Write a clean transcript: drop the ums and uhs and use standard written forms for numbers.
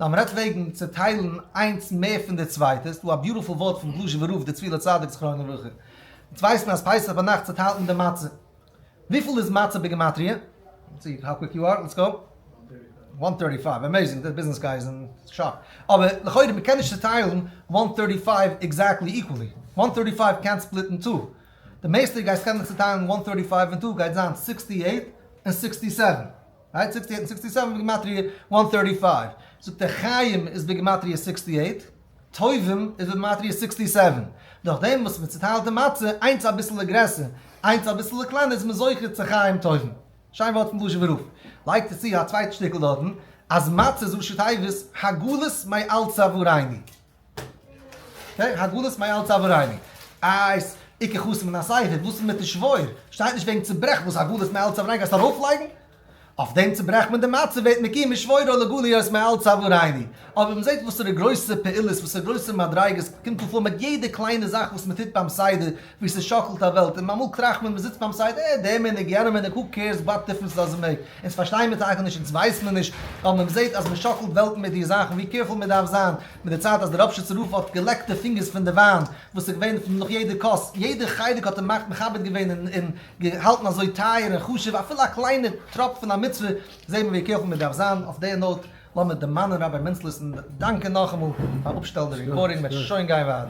נאר מ'רעדט וועגן צעטיילן איינס מער פון די צווייטע, ס'דא א beautiful ווארט פון בלוזשעווער רב די צבי לצדיק זכרונו לברכה, אונז ווייסן אז פסח ביינאכט צעטיילט מען די מצה, וויפיל איז מצה בגימטריא? Let's see how quick you are, let's go. One thirty five, amazing, די business guys זענען sharp. אבער לכאורה מ'קען נישט צעטיילן one thirty five exactly equally, one thirty five קענט split אין two, די מערסטע גייסט קענען צעטיילן one thirty five אין two גייט זיין sixty eight און sixty seven. Right? Sixty eight און sixty seven בגימטריא one thirty five. זאגט ער חיים איז בגימטריא sixty eight, טובים איז בגימטריא sixty seven. דורך דעם וואס מען צוטיילט די מצה, איינס אביסעלע גרעסער, איינס אביסעלע קלענער איז מען זוכה צו חיים טובים. שיין ווארט פון בלוזשעווער רב. לייגט ער צו א צווייטע שטיקל דארטן, אז מצה איז ראשי תיבות הגלות מעל צווארינו. Okay, הגלות מעל צווארינו. איז עיקר חסר מן הספר, וואס איז מיט די שבור? שטייט נישט וועגן צוברעכן, וואס הגלות מעל צווארינו גייסטו ארויפלייגן? אויף דעם צוברעכט מען די מצה ווערט מקים ושבורו לגליות מעל צווארינו. אבער מען זעט וואסערע גרויסע פעולות, וואסערע גרויסע מדריגות קומט דא פאר מיט יעדע קליינע זאך וואס מען טוט ביים סדר, ווי ס'שאקלט א וועלט, און אמאל טראכט מען, מען זיצט ביים סדר, אה, דער מנהג, יענער מנהג, who cares what difference does it make, אונז פארשטייען מיר טאקע נישט, אונז ווייסט מען נישט, אבער מען זעט אז מען שאקלט וועלטן מיט די זאכן, ווי careful מען דארף זיין, מיט די צייט אז דער ראפשיצער רב האט געלעקט די פינגערס פון די וויין וואס איז געווען פון נאך יעדע כוס, יעדע חלק האט ער מכבד געווען און געהאלטן אזוי טייער און חשוב, אפילו א קליינע טראפ פון א מצוה, זעט מען ווי careful מען דארף זיין, אויף די note לאמיר דערמאנען Rabbi מינצלעס און דאנקען נאכאמאל פאר אפשטעלן די recording, מען וועט שוין גיין ווייטער.